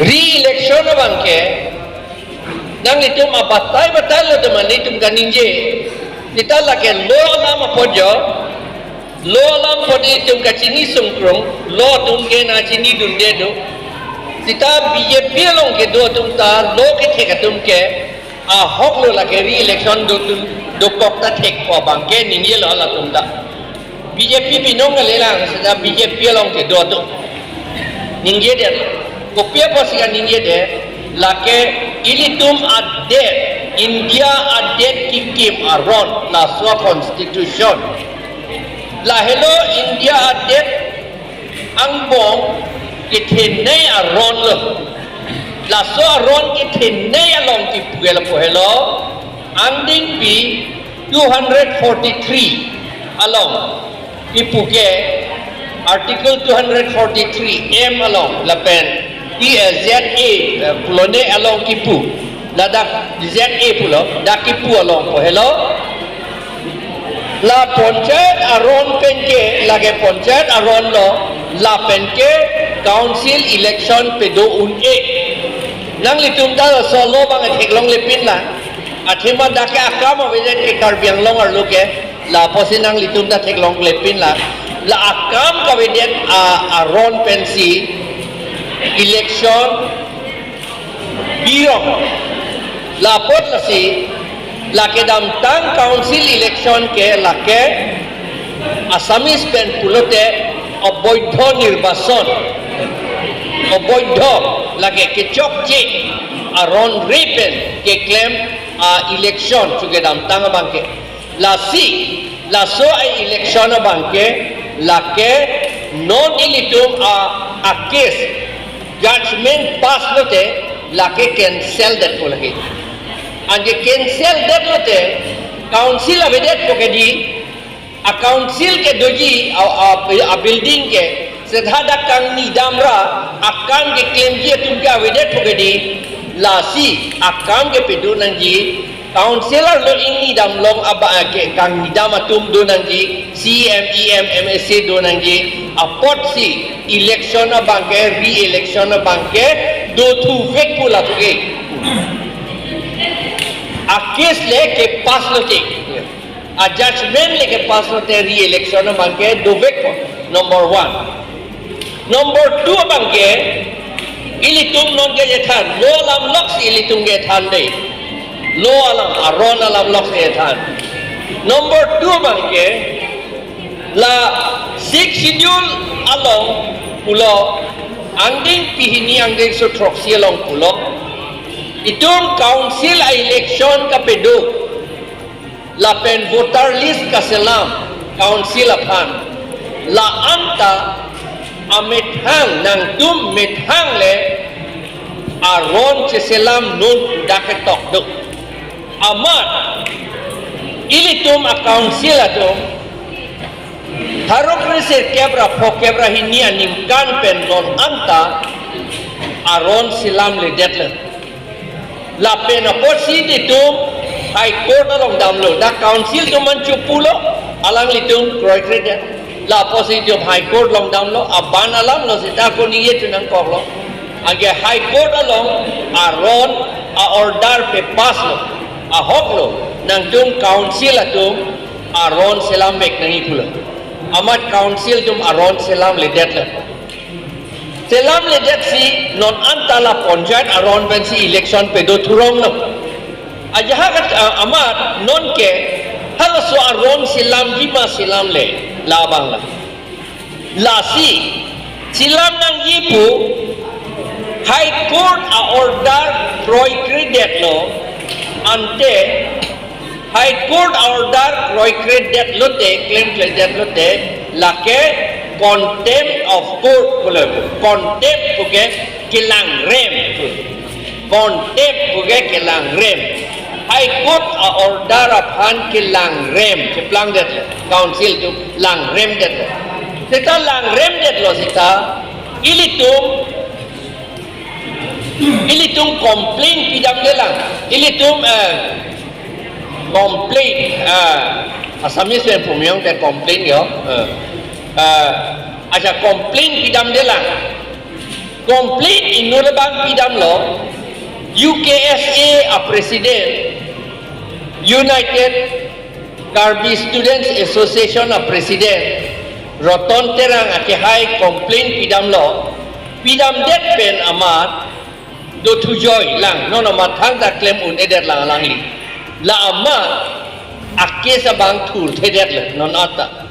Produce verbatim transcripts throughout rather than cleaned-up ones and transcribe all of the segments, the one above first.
Re-election abangke nanglitum abatai batai lo teman itum kaningje. Seta lake law alam apot jo. Law alam apot itum kachini sungkrung, law atum ke nangchinidunde do. Seta B J P along kedo atum ta law kethek atum ke ahok lo lake re-election do atum dokok ta thekpo abangke ningjelo latum ta. B J P binong kalilang, seta B J P along kedo atum ningjedet. Kopi apotsi kaningjedet, lake ilitum adet, India adet kekim aron, laso constitution. Lahelo India adet angbong kethenei aron lo. Laso aron kethenei along kipu ke lapu helo, angdengpi two hundred forty-three along kipu ke, Article two hundred forty-three M along lapen T S Z A, eh, pulone along kipu, ladak Z A pulo, dak kipu along pu helo. La panchayat aron pen ke, lake panchayat aron lo, lapen ke council election pedo un-e. Nanglitum ta laso law abang theklonglepin lang. Athema dak ke akam avedet ke Karbi Anglong arlo ke, la apotsi nanglitum ta theklonglepin lang. La akam kavedet a, aron pensi election birong. La apot lasi, la kedamtang council election ke lake Assamese pen pulote oboidho nirbachon. Oboidho, lake kechokche aron re pen keklem a election chu kedamtang abangke. Lasi, laso a election abangke, lake non ilitum a, a case, judgment pass lote, lake cancel detpo lake. Anke cancel det lote, council avedetpo ke di, a council ke doji, a, a, a building ke, seta dak kangnidam ra, akam keklemji atum ke avedetpo ke di, lasi, akam ke pedo nangji, council arlo ingnidam along aba ke kangnidam atum do nangji, C E M, E M, M A C do nangji, apotsi election abangke, re-election abangke dothuvek pu lapu ke. A case le kepass lote, a judgment le kepass lote re-election abangke dovekpo. Number one. Number two abangke, ilitum non ke jethan, law alam loksi ilitum ke than de. Law alam, aron alam loksi than. Number two abangke, la Sixth Schedule along pulo, angdengpi hini angdengso throksi along pulo, itum council a election kapedo lapen voter list kaselam council aphan, la anta amethang, nangtum methang le aron cheselam non pu dak ketok do. Amat ilitum a council atum tharo kre sirkep ra phokep ra hini aningkan pen non anta aron selamledet lo. Lapen apotsi itum High Court along damlo. Dak council atum man chopulo, alanglitum kroikredet. La apotsi itum High Court along damlo, aban alam lo seta ako ningje tu nangkoklo. Anke High Court along aron a order pepass lo. Ahok lo, nangtum council atum aron selamvek nangji pulo. Amat council atum aron selamledet lo. Selamledet si non anta la panchayat aron pensi election pedo thurong lo. Ajahak at, ah, amat non ke halaso aron selamji ma selamle labang la. Lasi selam nangji pu High Court a order kroikredet lo, ante High Court a order kroikredet lote, klemkledet lote, lake contempt of court pulo. Contempt puke kelangrem. Contempt puke kelangrem. High Court a order aphan kelangrem. Cheplangdet lo. Council atum langremdet lo. Seta langremdet lo seta, ilitum, ilitum complaint pidamdelang. Ilitum, eh, complaint, eh, Assamese pen pumyong ke complaint yo. Eh, eh, acha complaint pidamdelang. Complaint inut abang pidamlo, U K S A a president, United Karbi Students Association a president, Roton Terang akehai complaint pidamlo, pidamdet pen amat dothujoi lang, non amat thangta klem un-edet lang alangli. La amat a case abang thurthedetlo non anta.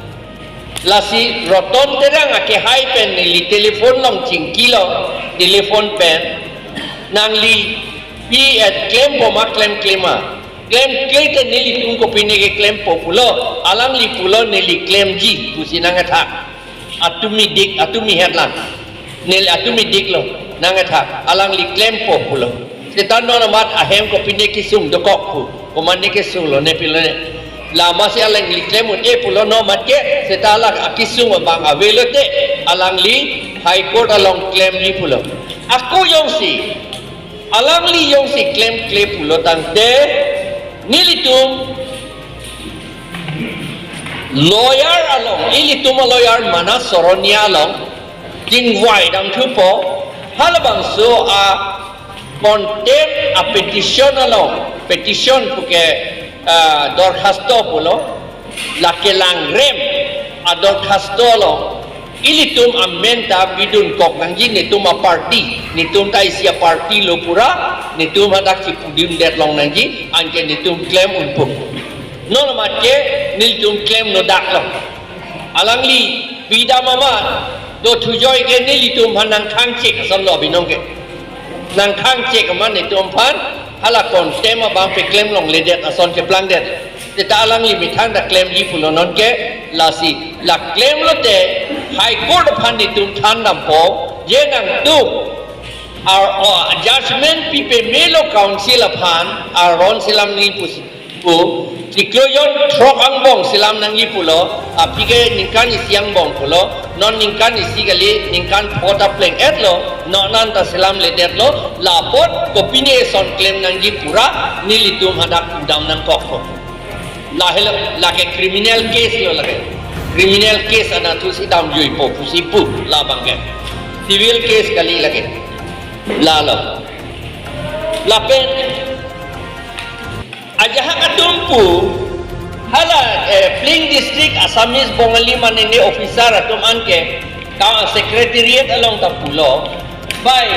Lasi Roton Terang akehai pen neli telephone along chingkilo, telephone pen, nangli pi et klempo ma klemkle ma? Klemkle te nelitum kopine ke klempo pulo, alangli pulo neli klemji pusi nangkethak. Atumi dik, atumi het lang. Neli atumi diklo, nangkethak, alangli klempo pulo. Seta non amat ahem kopine kesung dokok pu, komatne kesunglo ne pilo ne. Lasi alangli klem un-e pulo non amat ke, seta la akesung abang avelo te, alangli High Court along klemji pulo. Ako jongsi, alangli jongsi klemkle pulo tangte, nelitum lawyer along, ilitum a lawyer Manas Soronia along chingvai damthupo, halabangso a contempt a petition along, petition puke, ah, dorkhasto pulo, lake langrem a dorkhasto along, ilitum amen ta bidunkok nangji, netum a party, netum ta isi a party lo pura, netum hadak chipudimdet long nangji, anke netum klem unpo. Non amat ke nelitum klemlo daklo. Alangli pidam amat dothujoi ke nelitum aphan nangkhangchek ason lo abinong ke. Nangkhangchek amat netum aphan hala contempt abang peklem longledet ason keplangdet. Seta alangli methang ta klemji pulo non ke, lasi la klemlo te High Court aphan netum than dampo, je nangtum ar, o, judgment pipemelo council aphan, aron selam nangji pusi pu, chiklo jon throk angbong selam nangji pulo, aphi ke ningkan isi angbong pulo, non ningkan isi kali, ningkan pho ta pleng-etlo, non anta selamledetlo, la apot kopine ason klem nangji pura nelitum hadak dam nangkokpo. Lahelo, lake criminal case lo lake. Criminal case anatthu si damjuipo pusi pu labang ke. Civil case kali lake. Lalo. Lapen ajahak atum pu, hala, eh, Phling District Assamese Bongali mane ne officer atum anke, ka secretariat along ta pulo, bai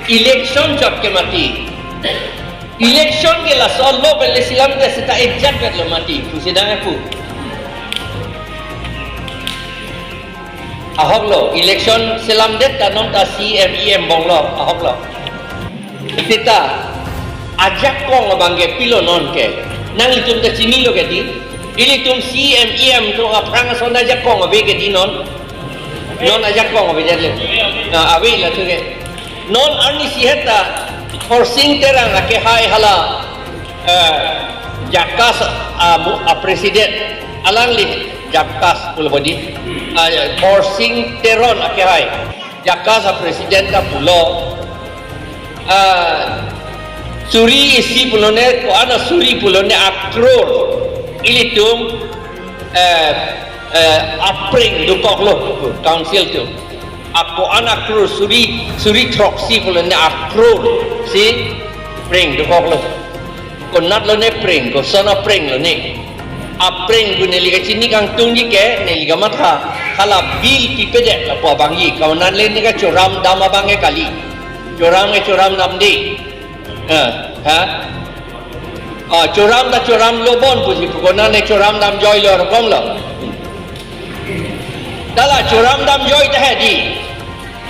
election chot ke mati. Election ke laso lo bele selamdet seta ejak lo mati, pusi dang aku. Ahok lo, election selamdet ta non ta C M E M bonglo, ahok lo. Seta ajakong abang ke pilo non ke. Nanglitum ta chinilo ke di. Ilitum C M E M atum aphrang ason ajakong ave ke di non. Non ajakong ave jale. Na ave la tu ke. Non arnisi heta Khorsing Terang akehai hala, eh, JACAS a mu-, a president, alangli JACAS pulo bodi, ah, Khorsing Teron akehai JACAS a president ta pulo, ah, suri isi pulo ne, ko-an a suri pulo ne a crore ilitum, eh, eh, apreng dokoklo council atum. Ako-an a crore, suri, suri throksi pulo ne a crore si preng dokoklo. Konat lo ne preng, koson apreng lo ne. Apreng pu neli kachini kangtungji ke, neli kamatha, hala bill pipedet lapu abangji, kaunat le ne kachoram dam abang ke kali. Choram ke choram damde. Ha, ha? Ah, choram ta choram lo bon pusi pu, konat ne choram damjoilo rokom lo. Dala choram damjoi ta he di.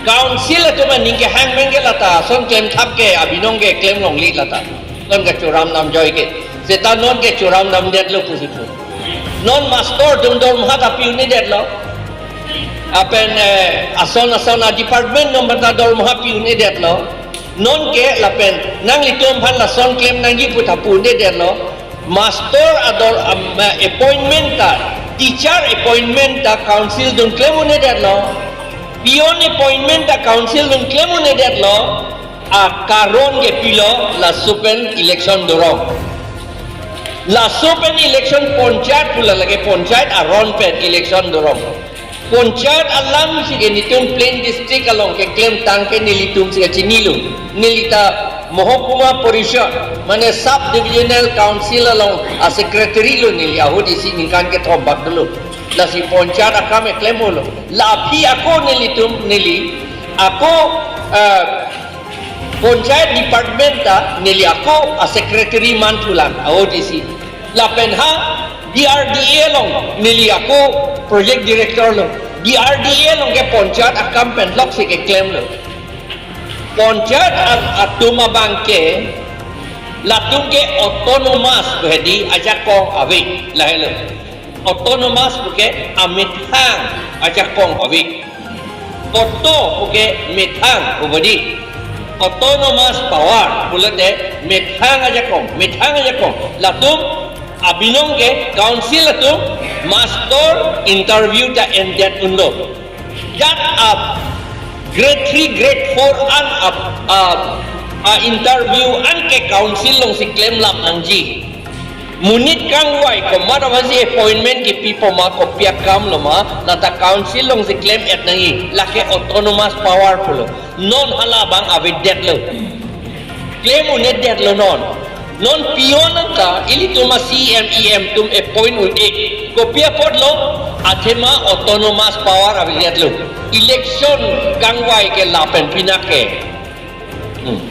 Council atum aning kehang meng ke lata, ason klemthap ke abinong ke klem longle lata. Ason kachoram damjoi ke. Seta non ke choram damdetlo pusi pu. Non master atum dormoha ta pi un-edetlo. Lapen, eh, ason ason a department atum ta dormoha pi un-edetlo. Non ke lapen nanglitum aphan lason klem nangji pu ta pu un-edetlo. Master ador, am, eh, appointment ta, teacher appointment ta council atum klem un-edetlo. Peon appointment ta council atum klem un-edetlo. A karon ke pilo, laso pen election dorong. Laso pen election, panchayat pu la lake, panchayat aron pen election dorong. Panchayat alam si ke nelitum plain district along keklemtang ke nelitum si kachinilo. Neli ta Mahakuma Parishad, mane Sub Divisional Council along a secretary lo neli, ahut isi ningkan kethom bak dolo. Lasi panchayat akam keklem lo. La aphi ako nelitum, neli ako, eh, panchayat department ta neli ako a secretary manthulang, ahut isi. Lapen ha D R D A along neli ako project director lo. D R D A along ke panchayat akam pen lok si keklemlo. Panchayat a-, atum abang ke, latum ke autonomous pu hedi ajakong ave, lahelo. Autonomous pu ke amethang ajakong ave. Auto pu ke methang pu hedi. Autonomous power pulote methang ajakong, methang ajakong. Latum abinong ke council atum master interview ta endet undo. Jat a grade three, grade four an a, a, a interview an ke council along si klemlap nangji. Monit kangvai komat aphan si appointment kipi poma, kopi akam lo ma, lata council along si klem-et nangji, lake autonomous power pulo. Non hala abang avedetlo. Klem un-edetlo non. Non peon nangta ilitum a C E M, E M atum appoint un-e. Kopi apotlo, athema autonomous power avedetlo. Election kangvai ke lapen pinak ke. Hmm.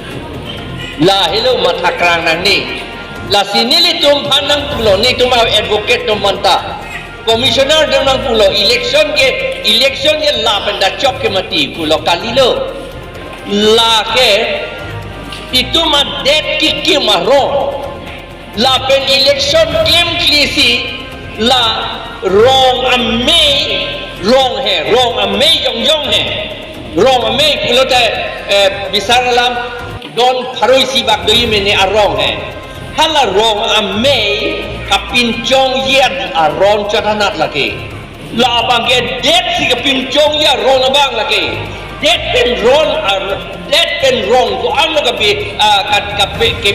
Lahelo mathakrang nangne. Lasi nelitum aphan nangpulo, nelitum a advocate atum aphanta. Commissioner atum nangpulo, election ke, election ke lapen dachok ke mati pulo, kalilo. Lake itum adet kikim arong. Lapen election klemkle si la rong amei, rong he, rong amei jongjong he. Rong amei pulote, eh, bisar alam don pharo isi bak doji mene arong he. Hala rong amei kapinchongji aron chot anat lake. Labang ke det si kapinchongji aron abang lake. Det pen ron ar-, det pen rong ko-an lo kabe, ah, kat-, kabe, ke,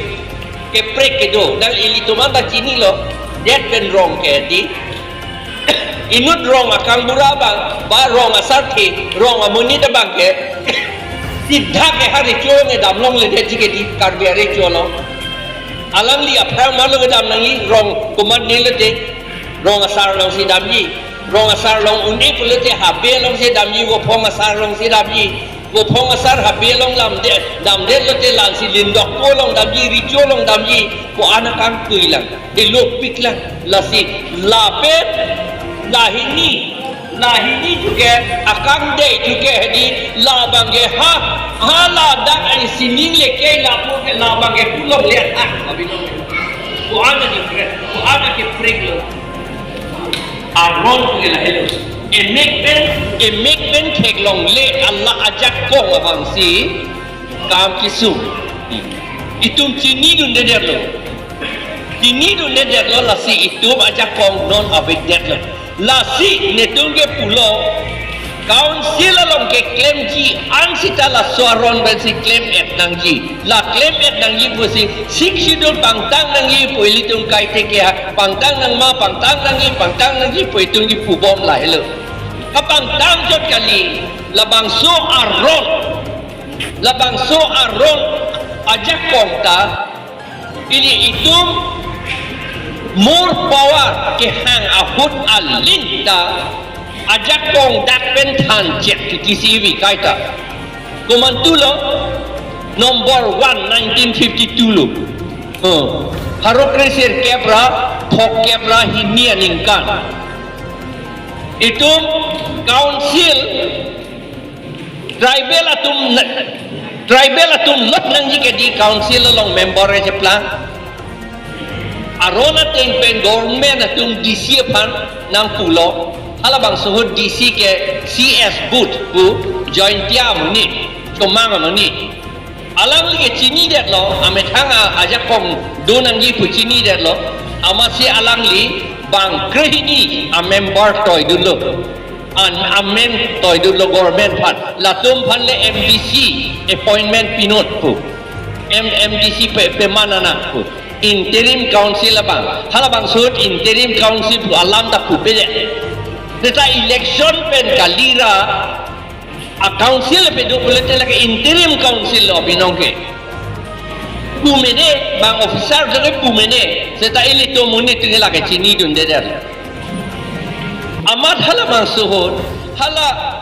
keprek kedo. Nang ilitum anta chinilo. Det pen rong ke di. Inut rong akangbura abang, ba rong asarthe, rong amonit abang ke. Sitha ke ha recho along kedam longledet ji ke di, Karbi arecho along. Alangli aphrang ma along kedam nangji, rong komat ne lote. Rong asar along si damji. Rong asar along un-e pulote habe along si damji, vophong asar along si damji. Vophong asar habe along damde-, damdet lote la si lindokpo along damji, recho along damji. Ko-an akangtui lang, elopik lang, lasi lapen lahini, lahini chuke, akangdei chuke hedi, labang ke ha, ha ladak ai sining leke lapu ke labang ke pulong le ha, abi no. Ko-an adifre, ko-an keprek lo. Aron ke lahelo. Emek pen, emek pen theklongle, hala ajakong abang si kam kesung. Itum chinidundedetlo. Chinidundedetlo, lasi itum ajakong non avedetlo. Lasi netum ke pulo, council along keklemji an sita laso aron pen si klem-et nangji. La klem-et nangji pusi Sixth Schedule pangtang nangji pu ilitum kaithe ke ha, pangtang nangma, pangtang nangji, pangtang nangji pu itum kipubom lahelo. Kapangtang chot kali, labangso aron, labangso aron ajakong ta, ili itum more power kehang ahut aling ta, ajakong dak pen thanchek titi si ivi kaita. Komantulo, number one, nineteen fifty-two lo. Hmm. Pharo kre sirkep ra, throkkep ra hini aningkan. Itum council, tribal atum, tribal atum lok nangji ke di council along member kecheplang. Aron ateng pen government atum D C aphan nangpulo. Halabangso ahut D C ke C S Booth pu Jaintia amonit, Chomang amonit. Alangli ke chinidetlo, amethang a-, ajakong do nangji pu chinidetlo. Amatsi alangli bang krehini amember toidunlo. An amen toidunlo government aphan. Latum aphan le M D C appointment pinot pu. M-, M D C pe-, pemanana pu. Interim council abang. Halabangso ahut interim council pu alam ta pupedet. Seta election pen kalira a council pe do pule te lake interim council lo binong ke. Pumede bang officer jake pumede seta ilitum monit atum lake chinidunde der. Amat hala bangso ahut hala